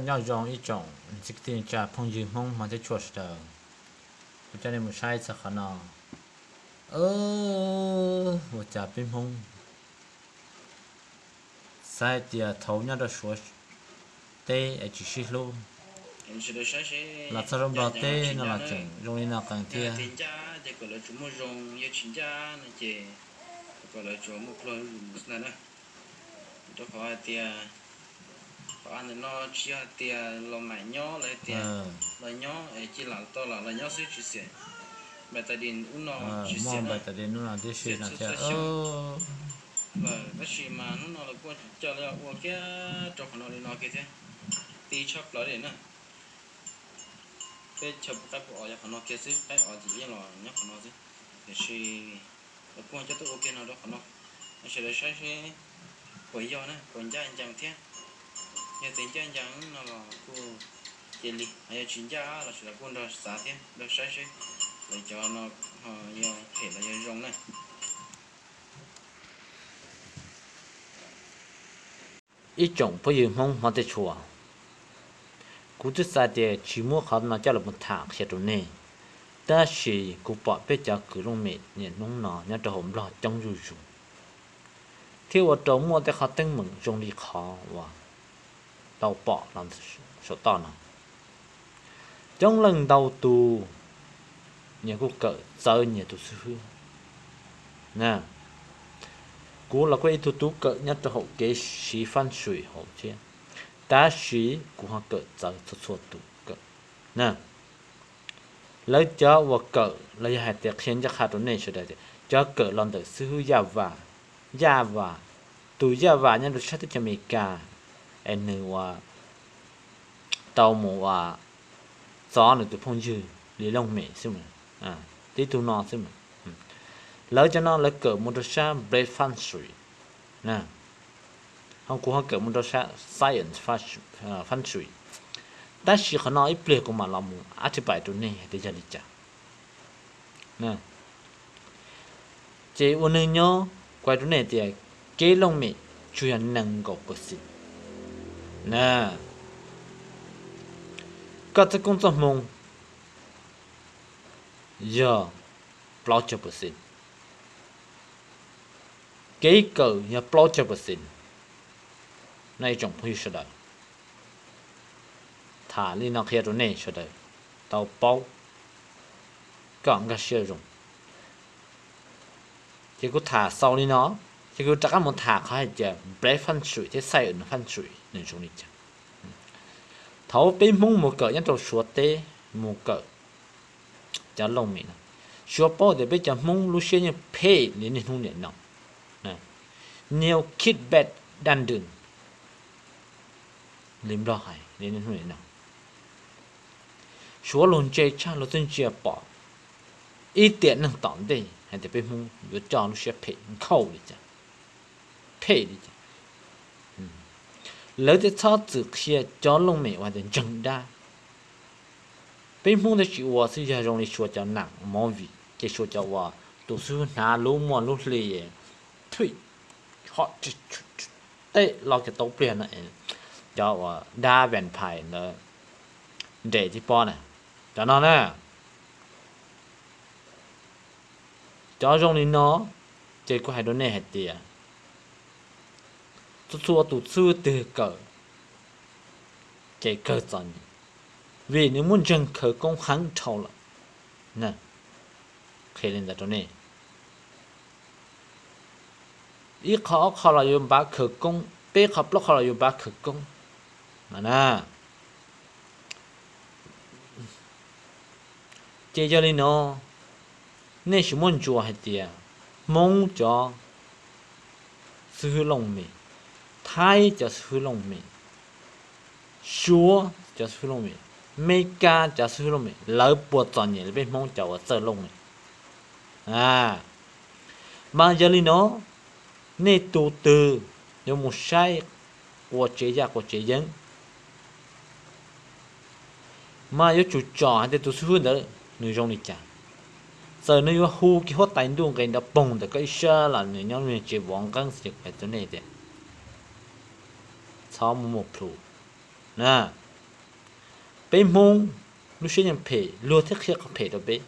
Nyob zoo ib tsoom txiv kwv tij neej tsa phooj ywg Hmoob hmov thiab tshua sawv daws, kuv coj nej mus saib txog qhov no. Ua cas peb Hmoob xav hais tias thaum nyob rau Suav teb es tsis sib hlub, los txog rau Nplog teb no los tseem zoo li no qees thiab. Ces kom lawv tsuas muaj zoo, yog tsis ncaj no ces kom lawv tsuas muaj pluag zus mus xwb ntag na. Rau qhov hais tias qhov ntawm no tsis yog hais tias los mam nyob, lawv hais tias los nyob es cia lam tau los los nyob xwb tsis xiam. Npais tas dis ub no tsis xiam na, tib si no thiab. Tab sis mas hnub no lawv kuj tseem coj los ua kiag rau qhov no li no kiag thiab, ti tshaj plaws li na. Peb chaw puv qaib puv os yog qhov no kiag xwb, qaib os ces yeej los nyob qhov no xwb. Tiam sis lawv kuj coj tuaj ua kiag no rau qhov no, sawv daws saib seb puas yog na, puas ncaj ncees thiab. Yog tias ncaj ncees no los kuj cia li, yog tsis ncaj los sawv daws kuj nrog xav thiab nrog saib seb lawv cov no yog phem los yog zoo na. Ib tsoom phooj ywg Hmoob hmov thiab tshua, kuv twb xav tias tsis muab qhov no coj los mus tham qhia rau nej, tab sis kuv pom peb cov kwv looj mem niaj hnub no nyob rau hauv Nplog coob zuj zus, thiab ua rau muaj tej qhov teeb meem zoo li qhov uas tau pom los saum toj no. Coob leej ntau tus nyias kuj kawm txawv nyias tus xib hwb. Kuv los kuj ib tug tub kawm nyob rau hauv kev siv fab sim hauv thiab, tab sis kuv ho kawm txawv txhua txhua tus kawm. Lawv cov uas kawm los yog hais tias qhia ncaj qha rau nej sawv daws tias cov kawm los ntawm xib hwb Yaj Vas, Yaj Vas, tus Yaj Vas nyob rau sab teb chaws Amelikas, es nws uas tau mus uas txov nws tus phooj ywg li looj mem xwb, tib tug no xwb. Lawv cov no lawv kawm mus rau sab Black Feng Shui, ho kuv ho kawm mus rau sab Science Feng Shui. Tab sis qhov no ib pliag kuv mam los mus artifact rau nej hais tias yog li cas. Ces ua neej nyob, kuv hais rau nej tias kev looj mem tsuas yog nees nkaum percent. Koj txoj koob txoj hmoo yog plaub caug percent, kev kawm yog plaub caug percent. Nej ib tsoom phooj ywg sawv daws, tham li no qhia rau nej sawv daws tau paub, kom nkag siab zoo. Ces kuv tham xaus li no, ces kuv rov qab mus tham qhov hais tias Black Feng Shui thiab Science Feng Shui nws zoo li cas. Thaum peb Hmoob mus kawm nyob rau Suav teb, mus kawm cov looj mem no, Suav paub tias peb cov Hmoob lub siab yeej phem li niaj hnub niam no. Niu kit bet daj dwm li Nplog hais li niaj hnub niam no. Suav luag ntse tshaj, luag twb ntsia pom ib tiam neeg tom ntej hais tias peb Hmoob yuav coj lub siab phem nkhaus li cas, phem li cas. Lawv thiaj txhob txwm qhia cov looj mem uas hais tias ntseeg dab. Peb Hmoob thiaj tsis ua xwb, yog zoo li Suav cov nam movie ces Suav cov uas tus xib hwb hnav lub muaj lub hli, thwj, ho tej lo kiag tau pliag no, cov uas dab vampire ntawd nres tib pob na, cov no na. Cov zoo li no, ces kuv hais rau nej hais tias txhua txhua tus xib hwb twg kawm ces kawg txom nyem, vim nws muab ntseeg khawv koob heev dhau lawm. Qhia li ntawd rau nej. Ib qho ob qho los yuav npav khawv koob, peb qho plaub qho los yuav npav khawv koob na. Ces yog li no, nej sim muab ntsuas hais tias Hmoob cov xib hwb looj mem, Thaib cov xib hwb looj mem, Suav cov xib hwb looj mem, Meskas cov xib hwb looj mem, lawv puas txom nyem li peb Hmoob cov uas txawj looj mem? Mas yog li no, nej tus twg yuav mus saib qua tsev yaj qua tsev yeeb, mas yuav tsum tsom hais tias tus xib hwb ntawd nws zoo li cas. Txawm nws yuav hu kiag huab tais ntuj nqis nrov poog ntawm koj ib sab los nws nyob tsev vov nqeeb xwb ces kuv hais rau nej tias txhob muaj muaj plhus. Peb Hmoob lub siab yeej phem, luag thiaj qhia qhov phem rau peb.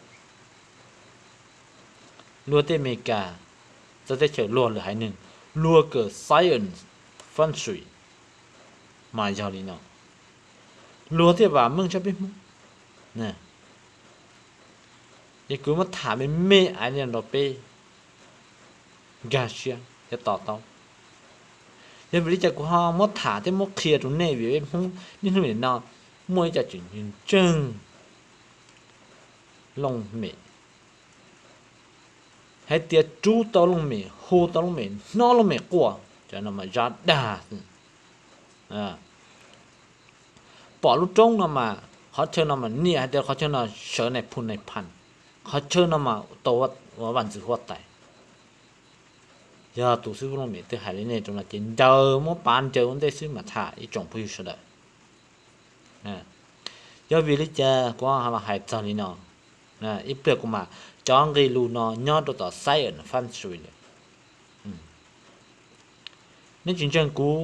Luag tej Amelikas, txawv teb chaws luag lwm haiv neeg, luag kawm science feng shui mas yog li no, luag thiaj vam meej tshaj peb Hmoob. Es kuv muab tham me me ais li no rau peb nkag siab thiab to taub. Yog vim li cas kuv ho muab tham thiab muab qhia rau nej? Vim peb Hmoob niaj hnub nim no muaj ib co tseem ntseeg looj mem, hais tias rub tau looj mem, hu tau looj mem, hnov looj mem quaj, cov no mas zab dag xwb. Pom lub roob no mas qhov chaw no mas niam hais tias qhov chaw no sawv nais phoo nais phas, qhov chaw no mas tau ua vaj ntxwv huab tais. Yog tus xib hwb looj mem twg hais li nej rau no ces ncaws muab pav ncaws ua ntej xwb mas tham ib tsoom phooj ywg sawv daws. Yog vim li cas kuv ho los hais txog li no? Ib pliag kuv mam, cov nqe lus no nyob rau tom science feng shui lawm. Nej tsis ntseeg kuv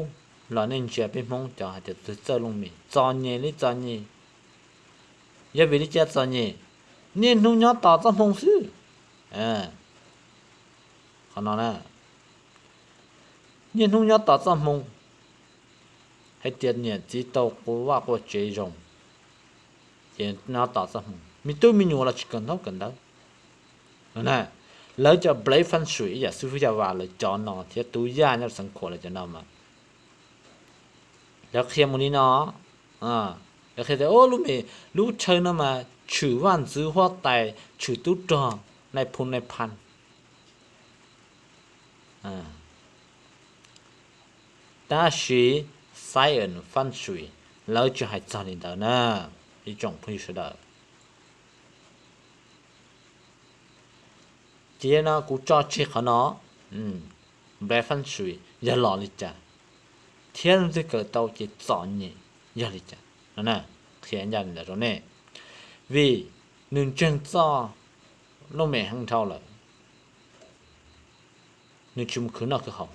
los nej ntsia peb Hmoob cov hais tias txawj looj mem txom nyem li txom nyem. Yog vim li cas txom nyem? Niaj hnub nyob tos txoj hmoo xwb. Qhov no na, niaj hnub nyob tos txoj hmoo, hais tias niam txiv tau quas vaj quas tsev zoo, ces nyob tos txoj hmoo. Me tub me nyuam los tsis kawm ntaub kawm ntawv. Lawv cov blame feng shui ib yam xib fwb Yaj Vas lawv cov no thiab tub Yaj nyob Xeev Khuam lawv cov no mas, lawv qhia mus li no, lawv qhia tias lub me, lub chaw no mas tshwm vaj ntxwv huab tais, tshwm tub rog, nais phoo nais phas. Tab sis science feng shui lawv tsis hais txog li ntawd na, ib tsoom phooj ywg sawv daws. Ces no kuv tso tseg qhov no, blame feng shui yog los li cas, thiab leej twg kawm tau ces txom nyem yog li cas. Qhia ncaj li ntawd rau nej, vim nws ntseeg txoj looj mem heev dhau lawm, nws tsis mus khwv noj khwv haus.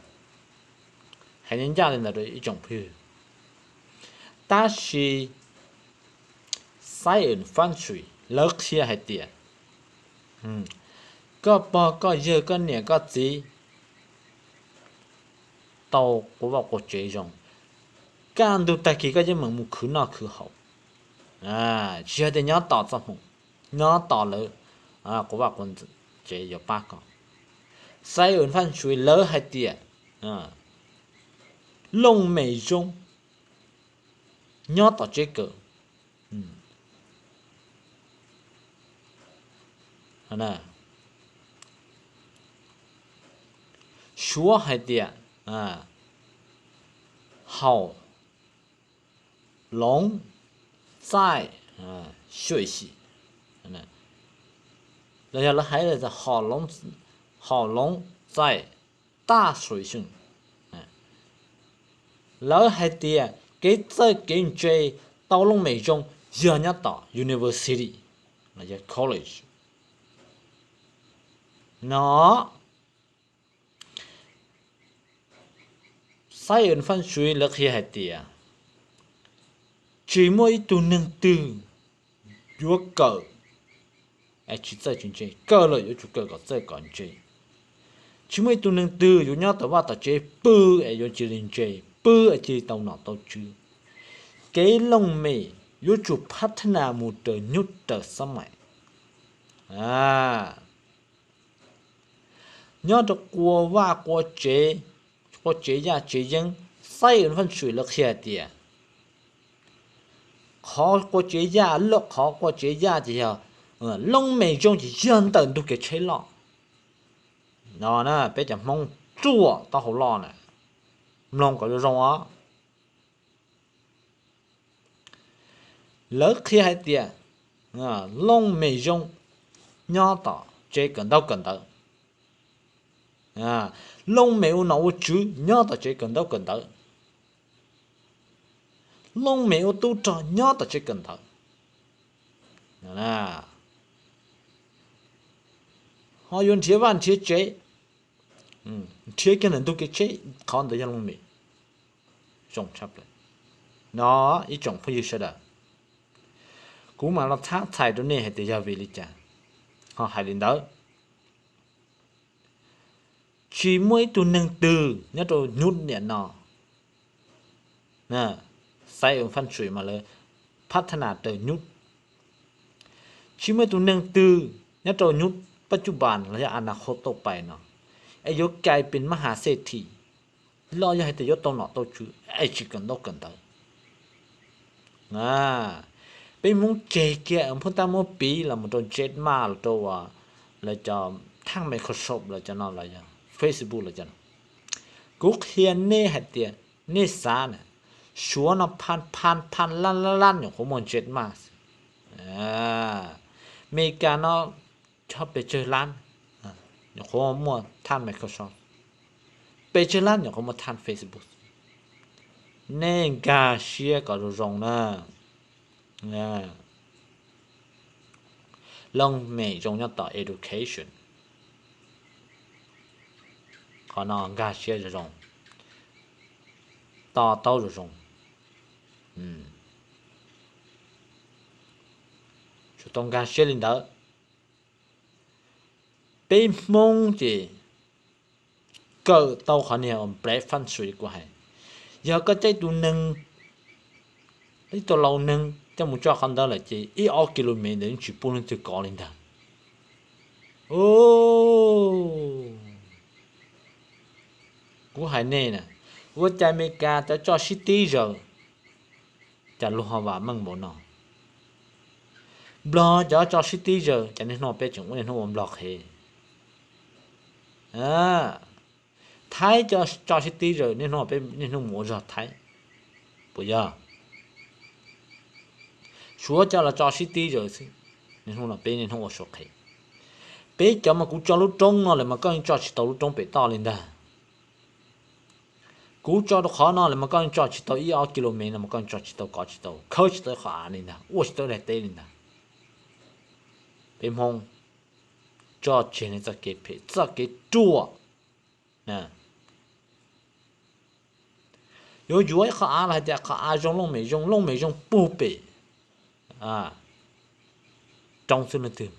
Hais ncaj li ntawd rau ib tsoom phooj ywg. Tab sis science feng shui lawv qhia hais tias koj pog koj yawg koj niam koj txiv tau quas vaj quas tsev zoo, kaj ntug tag kis koj yeej meem mus khwv noj khwv haus, tsis yog tias nyob tos txoj hmoo, nyob tos lawv quas vaj quas tsev yuav pab koj. Science feng shui lawv hais tias looj mem zoo nyob tom tsev kawm. Suav hais tias haum loov txaij xuj xim, los yog lawv hais haum loov txaij taj xuj xim. Lawv hais tias kev txawj kev ntse tau looj mem zoo yog nyob tom university, yog college no. Science feng shui lawv qhia hais tias tsis muaj ib tug neeg twg yuav kawm es tsis txawj tsis ntse, kawm los yuav tsum kawm kom txawj kom ntse. Tsis muaj ib tug neeg twg yuav nyob tom vaj tom tsev pw es yuav cia li ntse, pw es cia li tau nom tau tswv. Kev looj mem yuav tsum phab thab nas mus raws nyuj raws xab mais. Nyob rau quas vaj quas tsev, quas tsev yaj tsev yeeb, science feng shui lawv qhia hais tias qhov quas tsev yaj, qhov quas tsev yaj ces yog looj mem zoo ces yog ntawm ntug kev tsheb loj no na, peb cov Hmoob ruam taub hau loj na, mloog kom zoo zoo os. Lawv qhia hais tias looj mem zoo nyob tom tsev kawm ntaub kawm ntawv, looj mem ua nom ua tswv nyob tom tsev kawm ntaub kawm ntawv, looj mem ua tub rog nyob tom tsev kawm ntawv. Ho yuav nrhiav vaj nrhiav tsev, nrhiav kiag ntawm ntug kev tsheb, qhov ntawd yog looj mem zoo tshaj plaws. No, ib tsoom phooj ywg sawv daws, kuv mam los txhab txhais rau nej hais tias yog vim li cas ho hais li ntawd. Tsis muaj ib tug neeg twg nyob rau nyub niam no, xaiv faj ntxwv mas lawv phab thab nas raws nyub. Tsis muaj ib tug neeg twg nyob rau nyub pab cub pas los yog a nas khau tau pais no es yuav kais pes mab has xej thim los yog hais tias yuav tau nom tau tswv es tsis kawm ntaub kawm ntawv. Peb Hmoob tseg kiag pheej tab muab piv los mus rau Jack Ma los rau lawv cov thaaj Microsoft los cov no los yog Facebook los cov no. Kuv qhia nej hais tias nej xav na, Suav no phan phan phan lab lab lab nyuam qhuav muaj Jack Ma xwb. Meskas no chob pes tsawg lab nyuam qhuav muaj thaaj Microsoft, pes tsawg lab nyuam qhuav muaj thaaj Facebook. Nej nkag siab kom zoo zoo na. Looj mem zoo nyob tom education. Qhov no nkag siab zoo zoo, to taub zoo zoo. Tsuas tau nkag siab li ntawd. Peb Hmoob ces kawm tau qhov niag nplev faj ntxwv kuv hais. Yog koj coj ib tug neeg, ib tug laus neeg coj mus tso qhov ntawd lawm ces ib ob kilomev ntawd yeej tsis pub leej twg kov li ntag. Kuv hais nej na, ua cas Amelikas cov tso sib tib zaws, cas luag ho vam meej npaum no? Nplog cov tso sib tib zaws, cas niaj hnub peb tseem ua niaj hnub ua Nplog qhev? Thaib cov tso sib tib zaws, niaj hnub peb niaj hnub mus ua zog Thaib, puas yog? Suav cov los tso sib tib zaws xwb, niaj hnub no peb niaj hnub ua Suav qhev. Peb cov mas kuv tso lub roob no lawm mas koj yeej tso tsis tau lub roob pem toj li ntag. Kuv tso rau qhov no lawm mas koj yeej tso tsis tau ib ob kilomev no mas koj yeej tso tsis tau, kov tsis tau, khawb tsis tau qhov av li ntag, ua tsis tau daim teb li ntag. Peb Hmoob tso tseg nej txoj kev phem txoj kev ruam. Yuav yuav ib qho av los hais tias qhov av zoo, looj mem zoo, looj mem zoo puag pem roob xwb leej twg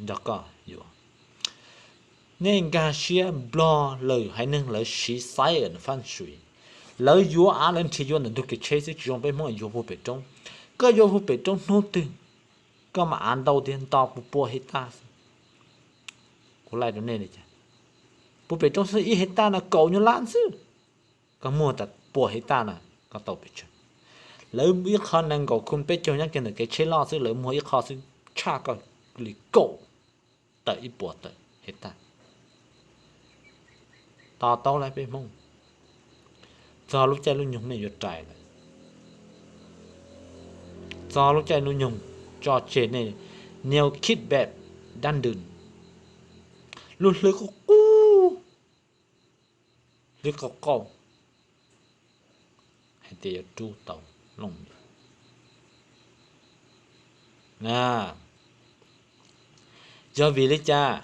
nrog koj yuav. Nej nkag siab, Nplog lwm haiv neeg lawv siv xaiv faj ntxwv, lawv yuav av lawv nrhiav yuav ntawm ntug kev tsheb xwb, tsis zoo peb Hmoob yuav puag pem roob. Koj yuav puag pem roob hnub twg koj mam av ntau tiag, nto pua pua hej taj xwb. Kuv laij rau nej li cas, puag pem roob xwb ib hej taj no kaum nyuag lab xwb, koj muag tas pua hej taj no koj tau pes tsawg? Lawv ib qho nees nkaum khu peb caug nyob kiag ntawm kev tsheb loj xwb, lawv muag ib qho xwb tshaj koj li kaum tawm ib puas tawm hej taj. To taub lawm peb Hmoob, txog lub caij lub nyoog nej yuav rais lawm. Txog lub caij lub nyoog tso tseg nej niag kib pem dab ntws, lub hlwb qub qub, hlwb qauj qauj, hais tias yuav rub tau looj mem. Yog vim li cas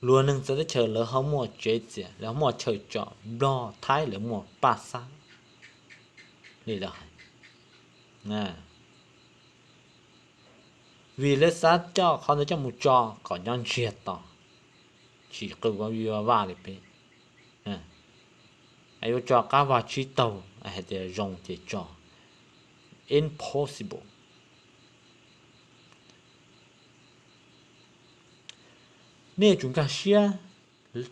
luag neeg txawv teb chaws lawv ho muaj tsev txias, lawv ho muaj chaw tso, Nplog Thaib lawv muaj paj xab li lawv hais? Vim lawv xav coj qhov ntawd coj mus tso kom nyob ntsiag to, tsis qw vaj li peb. Yuav tso qab vag tsib taug hais tias zoo ces tso. Impossible. Nej tsum nkag siab,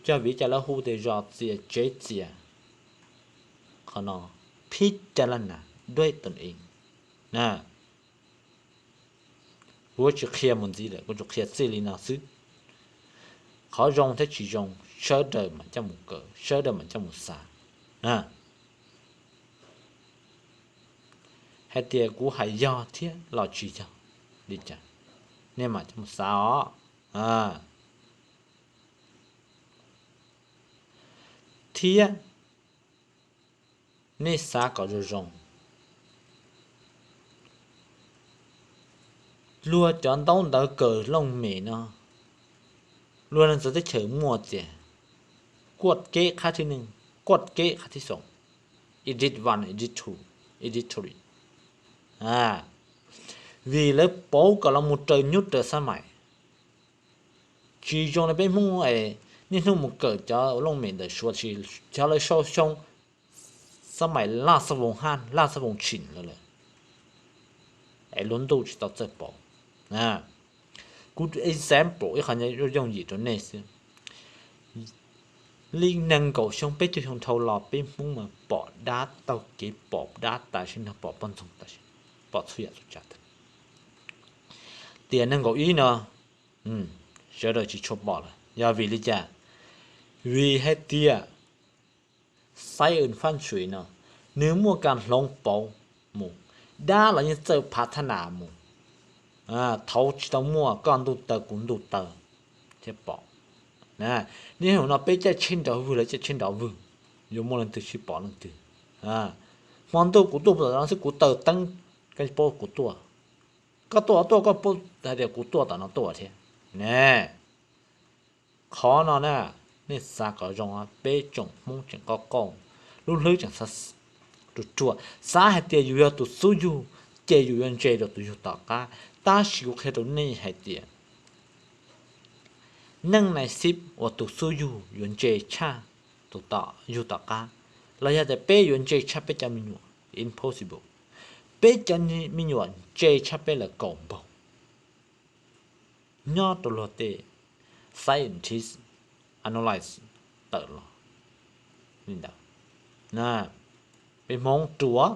cog vim cas lawv hu tias zos txias tsev txias. Qhov no phib caj laj nas duab tun ib na. Kuv tsis qhia mus ntxiv lawm, kuv tsuas qhia txij li no xwb. Qhov zoo thiab tsis zoo sawv daws mam coj mus kawm, sawv daws mam coj mus xav. Hais tias kuv hais yog thiab los tsis yog li cas, nej mam coj mus xav os. Thiab nej xav kom zoo zoo, luag cov ntaub ntawv kawm looj mem no, luag neeg txawv teb chaws muaj tias kuaj keb qhab thib neej, kuaj keb qhab thib xoom, Edit one, Edit two, Edit three. Vim lawv pauv kom los mus raws nyuj raws xab maim. Tsis zoo li peb Hmoob es niaj hnub mus kawm cov looj mem ntawm Suav, tsis, cov lawv sau xyoo xab maim laj xab voos haj laj xab voos tshim lawm lawm, es lub ntuj tsis tau txawj pauv. Kuv example ib qho yooj yim rau nej xwb. Li nees nkaum xyoo peb caug xyoo dhau los peb Hmoob mas pom dab taug kev, pom dab tas sim neej, pom poj ntxoog tas sim neej, pom txhua yam txhua tsav tag. Tiam nees nkaum ib no sawv daws tsis tshua pom lawm yog vim li cas? Vim hais tias science fab ntshwm no nws muaj kas hloov pauv mus, dab los yeej txawj phav thab nas mus. Thaud tsis tau muaj koj ntuj taw kuv ntuj taw thiab pom. Niaj hnub no peb caij tsheb nrov vwg lawv caij tsheb nrov vwg, yuav muaj leej twg sib pom leej twg? Hmo ntuj kuv tuaj tom no xwb kuv taws teeb, koj paub kuv tuaj. Koj tuaj tuaj koj paub hais tias kuv tuaj tom no tuaj thiab ne. Qhov no na, nej xav kom zoo, peb tsoom Hmoob tseem qoj qoj, lub hlwb tseem ruaj ruaj, xav hais tias yus yog tus xub yug, ces yus yuav ntse rau tus yug tom qab. Tab sis kuv qhia rau nej hais tias neej nais xib uas tus xub yug yuav ntse tshaj tus yug tom qab, los yog tias peb yuav ntse tshaj peb cov me nyuam, impossible. Peb cov me nyuam ntse tshaj peb lawm kaum npaug. Nyob rau luag tej scientist analyze tawm los li ntawd, peb Hmoob ruam,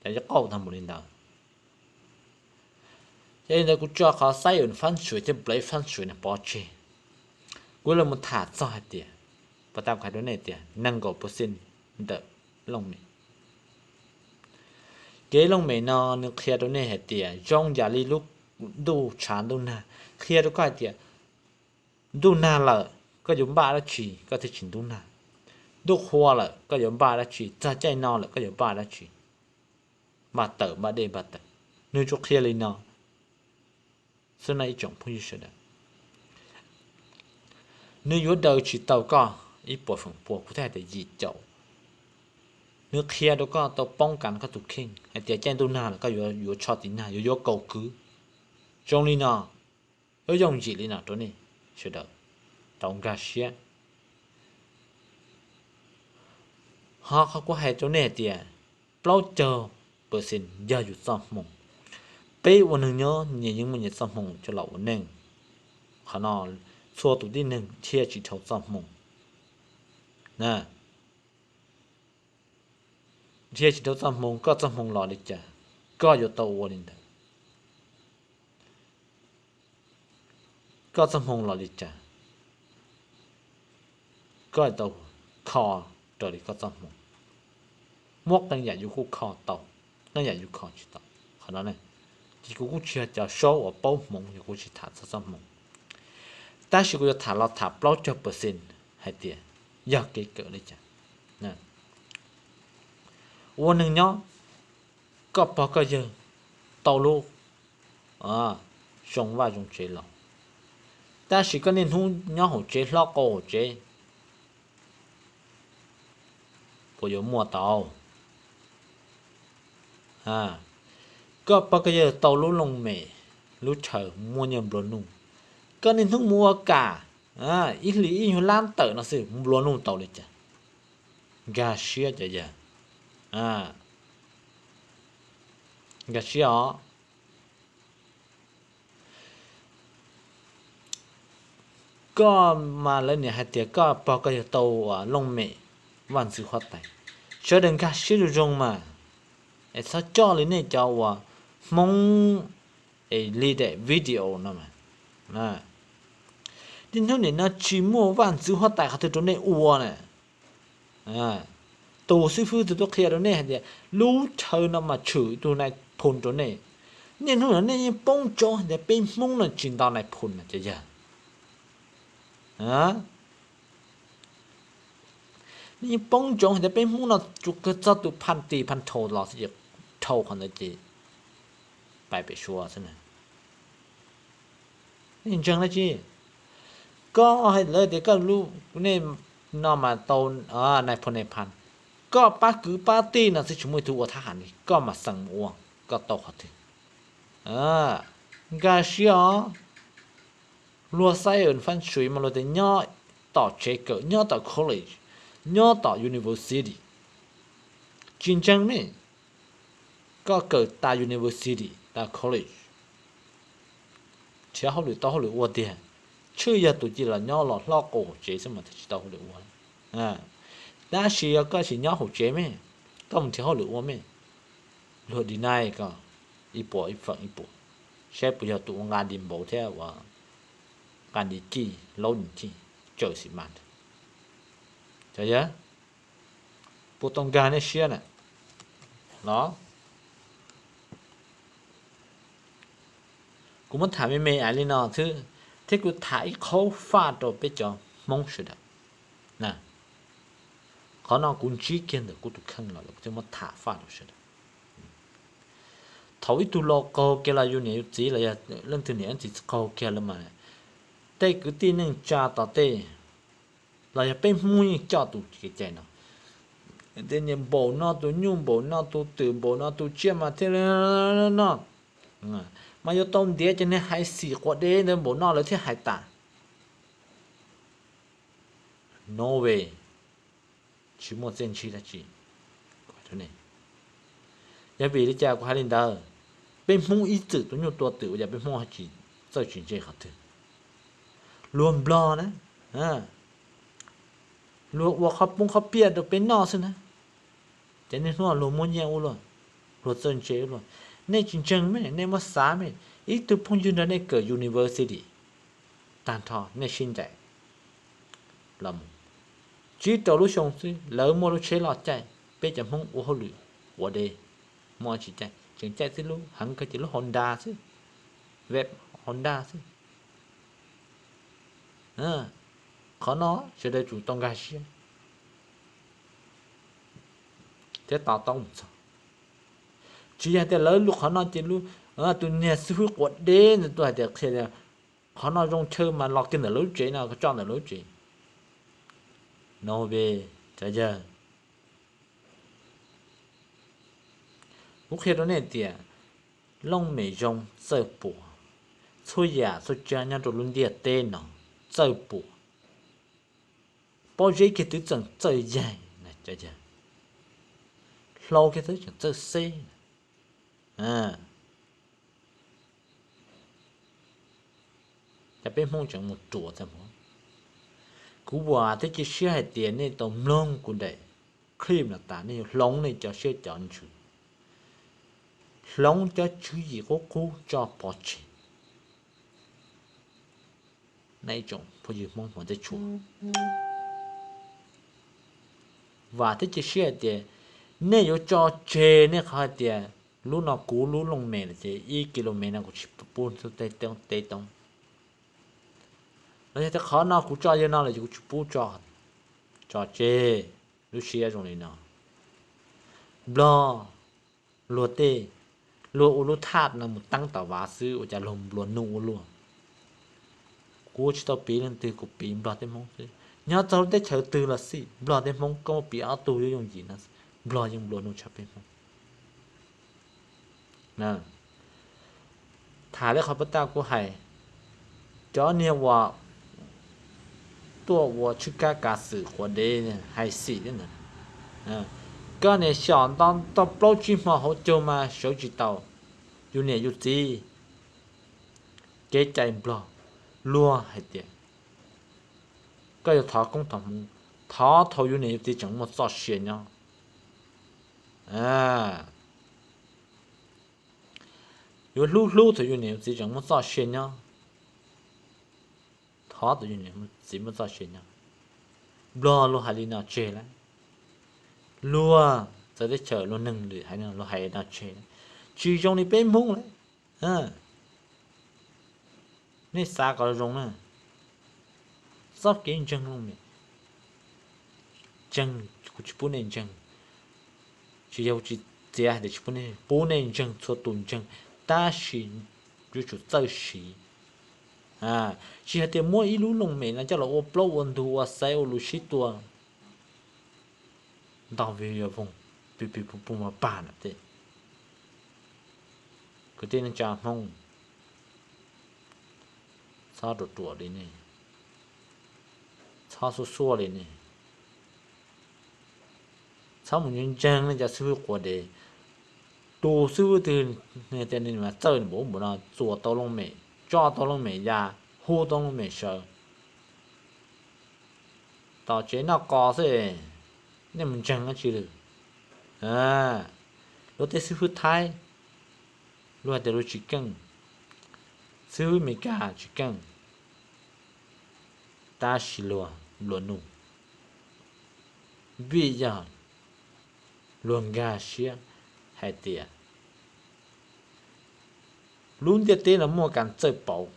cov ib qauj tag npaum li ntawd. Yog li ntawd kuv tso qhov science fab ntshwm thiab blame fab ntshwm no pov tseg. Kuv los mus tham txog hais tias, pas tas kuv hais rau nej tias nees nkaum percent ntawm looj mem. Kev looj mem no nws qhia rau nej hais tias zoo yam li lub ntuj tshav ntuj nag, qhia rau koj hais tias ntuj nag lawm koj yuav npaj dab tsi koj thiaj tsis ntub nag, ntuj qhua lawm koj yuav npaj dab tsi, txog caij no lawm koj yuav npaj dab tsi, npaj taws npaj dej npaj taws. Nws tsuas qhia li no xwb na ib tsoom phooj ywg sawv daws. Nws yuav daws tsis tau koj ib puas feem pua, kuv thiaj hais tias yim caum. Nws qhia rau koj tau poob kas koj tus kheej hais tias caij ntuj nag lawm koj yuav tsho tiv nag, yuav yuav kaus kwv. Zoo li no, yooj yim li no rau nej sawv daws tau nkag siab. Ho qhov kuv hais rau nej hais tias plaub caug percent yog yus txoj hmoo. Peb ua neeg nyob nyias yeej muaj nyias txoj hmoo coj los ua neej. Qhov no txhua tus tib neeg thiaj tsis dhau txoj hmoo. Thiaj tsis dhau txoj hmoo, koj txoj hmoo los li cas, koj yuav tau ua li ntawd. Koj txoj hmoo los li cas, koj tau kho raws li koj txoj hmoo. Muab qee yam yus kuj kho tau, qee yam yus kho tsis tau. Qhov no ces kuv kuj tsis yog cov saub uas paub hmoov, yog kuv tsis tham txog txoj hmoo. Tab sis kuv yuav tham los tham plaub caug percent hais tias yog kev kawm li cas. Ua neeg nyob, koj pog koj yawg tau lub zoo vaj zoo tsev los, tab sis koj niaj hnub nyob hauv tsev hlob qau hauv tsev, puas yuav muaj tau? Koj pog koj yawg tau lub looj mem, lub chaw muaj nyiaj nplua nuj, koj niaj hnub mus ua kam, ib hlis ib nyuag lab tawm no xwb nplua nuj tau li cas? Nkag siab cov yawg, nkag siab os. Koj mas lawv niaj hais tias koj pog koj yawg tau looj mem vaj ntxwv huab tais, sawv daws nkag siab zoo zoo mas, es txhob coj li nej cov uas Hmoob es li daim video no mas. Niaj hnub nim no tsis muaj vaj ntxwv huab tais qhov twg rau nej ua na. Tus xib fwb twb qhia rau nej hais tias lub chaw no mas tshwm tus nais phoo rau nej. Niaj hnub no nej yeej poob ntsoov hais tias peb Hmoob no tsis nto nais phoo na cov yawg. Nej yeej poob ntsoov hais tias peb Hmoob no tsuas kawg txog tus phaj tis phaj dhau los xwb ces dhau qhov ntawd ces pais pem Suav xwb na. Nej ntseeg dab tsi? Koj hais lawv tias koj lub, nej no mas tau nais phoo nais phaj, Koj pab kwv pab tij no xwb tsis muaj ib tug ua thab ham li, koj mas xeem mus ua, koj tau qhov twg? Nkag siab os. Luag science feng shui mas luag tias nyob tom tsev kawm, nyob tom college, nyob tom university. Tsis ntseeg ne, koj kawm tas university tas college, nrhiav hauj lwm tau hauj lwm ua tiag. Tshwj yog tus cia los nyob los hlob qus hauv tsev xwb mas thiaj tsis tau hauj lwm ua. Tab sis yog koj tsis nyob hauv tsev me, koj mus nrhiav hauj lwm ua me, luag deny koj ib puas ib feem ib puas, saib puas yog tus ua nqa di npaum thiab ua nqa di cij laub di cij, tsaws xim mas. Cov yawg, puas tau nkag nej siab na los? Kuv muab tham me me ais li no xwb, thiab kuv tham ib qhaub faj rau peb cov Hmoob sawv daws. Qhov no kuv ntsib kiag ntawm kuv tus kheej los kuv thiaj muab tham faj rau sawv daws. Thaum ib tug laus qaug kiag los yus niam yus txiv los yog leej twg niam leej txiv qaug kiag lawm mas, tej kwv tij neej tsa tom tej los yog peb Hmoob yeej coj tus kev cai no, tias niam npaum no tus nyuj npaum no tus twm npaum no tus tsiaj mas thiaj no. Mas yuav tau ntiav cov niag hais xim quav dev ntawd npaum no lawv thiaj hais tas. No way, tsis muaj txiaj ntsig dab tsi. Yog vim li cas kuv hais li ntawd? Peb Hmoob ib txwm tua nyuj tua twm ua cas peb Hmoob tsis txawj tsis ntse qhov twg? Luag Nplog na, luag ua qhov poob qhov piaj rau peb noj xwb na, ces niaj hnub luag muaj nyiaj ua luaj, luag txawj ntse ua luaj. Nej tsis ntseeg me, nej muab xav me, ib tug phooj ywg nrog nej kawm university tag nrho nej sib ncaim los mus tsib rau lub xyoo xwb lawv muaj lub tsheb loj caij, peb cov Hmoob ua hauj lwm quav dev, muaj tsis caij, tseem caij xwb lub heev kawg ces lub Honda xwb, Wave Honda xwb. Qhov no sawv daws tsum tau nkag siab thiab to taub mus txog. Tsis yog tias lawv lub qhov no ces tus niag xib hwb quav dev ntawd tuaj hais tias qhia tias qhov no zoo chaw mas los kiag ntawm lawv lub tsev no, koj tso ntawm lawv lub tsev no ve. Cov yawg, kuv qhia rau nej tias looj mem zoo txawj puas, txhua yam txhua tsav nyob rau lub ntiaj teb no txawj puas. Pob zeb kiag twb tseem txawj yaig, hlau kiag twb tseem txawj xeb. Cas peb Hmoob tseem mus ruam tag npaum? Kuv vam thiab cia siab hais tias nej tau mloog kuv daim clip no tas nej yuav hloov nej cov siab cov ntsws, hloov cov tswv yim qub qub tso pov tseg. Nej tsoom phooj ywg Hmoob hmov teb tshua, vam thiab cia siab hais tias nej yuav tso tseg nej qhov hais tias lub no kuv lub looj mem lawm ces ib kis lus mev no kuv tsis pub teb toob. Los yog tias qhov no kuv tso yawg no lawm ces kuv tsis pub tso, tso tseg. Lub siab zoo li no. Nplog, luag tej, luag ua lub thaj no mus teeb tom vav xwb ua cas luag nplua nuj ua luaj. Kuv tsis tau piv leej twg, kuv piv Nplog thiab Hmoob xwb. Nyob txog lub teb chaws twg los xij, Nplog thiab Hmoob koj muab piv ob tug yuav yooj yim no, Nplog yeej nplua nuj tshaj peb Hmoob. Tham li qhov puag ta kuv hais, cov niag uas tuaj ua tshwj kab kav xwm quav dev hais xim thiab ntawd, koj niam xyom nto tau plaub tsib hmo hauv caug mas sawv tsis tau. Yus niam yus txiv, kev cai Nplog, luag hais tias koj yuav thov koob thov hmoov, thov thaum yus niam yus txiv tseem muaj txoj sia nyob. Yuav hlub hlub thaum yus niam yus txiv tseem muaj txoj sia nyob. Thov thaum yus niam txiv muaj txoj sia nyob. Nplog luag hais li no tseg lawm. Luag txawv teb chaws luag neeg lwm haiv no luag hais li no tseg lawm. Tsis zoo li peb Hmoob lawm. Nej xav kom zoo na, txoj kev ntseeg looj mem, ntseeg, kuv tsis pub nej ntseeg, tsis yog tsis txiav hais tias tsis pub nej, pub nej ntseeg txhua tus ntseeg, tab sis yuav tsum txawj siv. Tsis hais tias muab ib lub looj mem no coj los ua plaub ua ntug ua xaiv ua lus sib tua. ntog vij yuav voog pig pig pug pug mas pag na tej. Kwv tij neej tsa Hmoob, txhob ruam ruam li ne, txhob xuaj xuaj li ne, txhob mus ntseeg nej cov xib fwb quas dev. Tus xib fwb twg tias nws mas txawj npaum ub npaum no, txuas tau looj mem, tso tau looj mem ya, hu tau looj mem sawv, tom tsev noj qos xwb, nej mus ntseeg dab tsi lawm? Luag tej xib fwb Thaib, luag hais tias luag tsis keej, xib fwb Amelikas tsis keej, tab sis luag nplua nuj, vim yog luag nkag siab hais tias lub ntiaj teb no muaj kas txawj pauv,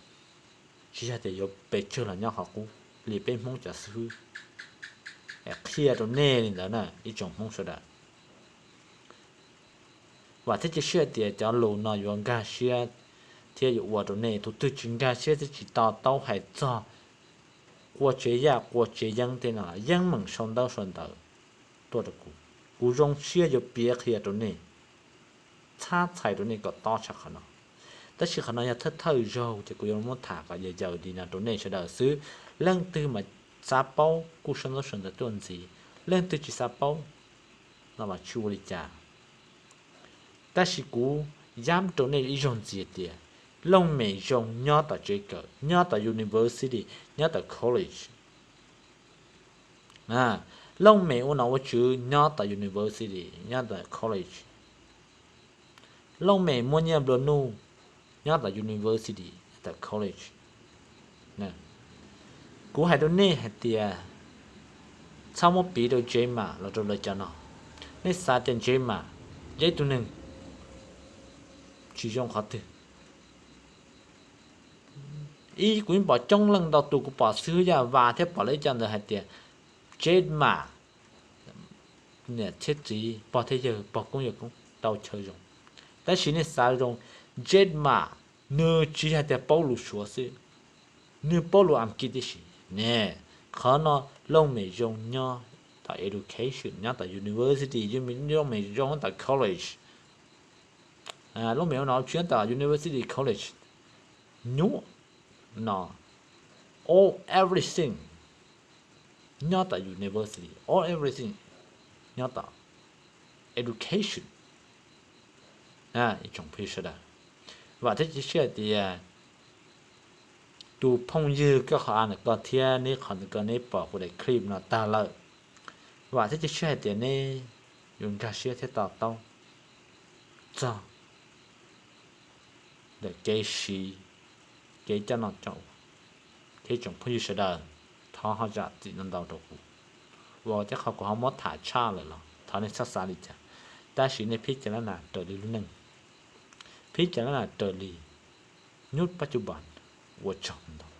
tsis yog tias yuav pes tsawg los nyob qhov qub li peb Hmoob cov xib fwb qhia rau nej li ntawd na ib tsoom Hmoob sawv daws. Vam thiab cia siab hais tias cov lus no yuav nkag siab thiab yuav ua rau nej tus twg tsis nkag siab thiab tsis to taub hais txog qua tsev yaj qua tsev yeeb tej no los yeej meem sau ntaub sau ntawv tuaj rau kuv. Kuv zoo siab yuav piav qhia rau nej, txhab txhais rau nej kom tob tshaj qhov no. Tab sis qhov no yog thawj thawj zaug ces kuv yuav muab tham kom yog yaws li no rau nej sawv daws xwb. Leej twg mas xav paub kuj sau ntaub sau ntawv tuaj ntxiv, leej twg tsis xav paub no mas tsis ua li cas. Tab sis kuv yab rau nej ib zaug ntxiv tias looj mem zoo nyob tom tsev kawm, nyob tom university, nyob tom college. Looj mem ua nom ua tswv nyob tom university, nyob tom college. Looj mem muaj nyiaj nplua nuj nyob tom university, nyob tom college. Kuv hais rau nej hais tias txhob muab piv rau Jack Ma los rau lawv cov no. Nej xav tias Jack Ma yog ib tug neeg tsis zoo qhov twg? Ib, kuv yeej pom coob leej ntau tus, kuv pom xib hwb Yaj Vas thiab pom lawv ib co ntawd hais tias Jack Ma niam thiab txiv, pog thiab yawg, pog koob yawg koob tau chaw zoo. Tab sis nej xav zoo, Jack Ma nws tsis yog tias paub lus Suav xwb, nws paub lus Askiv tib si ne. Qhov no looj mem zoo nyob tom education, nyob tom university, looj mem zoo nyob tom college. Looj mem ua nom ua tswv nyob tom university, college, nyuaj no, all everything nyob tom university, all everything nyob tom education. Ib tsoom phooj ywg sawv daws, vam thiab cia siab hais tias tus phooj ywg koj qhov a ntawm ko thiab neb qhov ntawm ko neb pom kuv daim clip no tag lawm, vam thiab cia siab hais tias neb yuav nkag siab thiab to taub txog ntawm kev siv, kev coj noj coj ua. Thiab tsoom phooj ywg sawv daws, thov ho zam txim ntau ntau rau kuv, uas tej qhov kuv ho muab tham tshaj lawm los thov nej txhob xav li cas. Tab sis nej phib cas lab nas raws li lub neej, phib cas lab nas raws li hnub pab cub npas, ua tsaug ntau.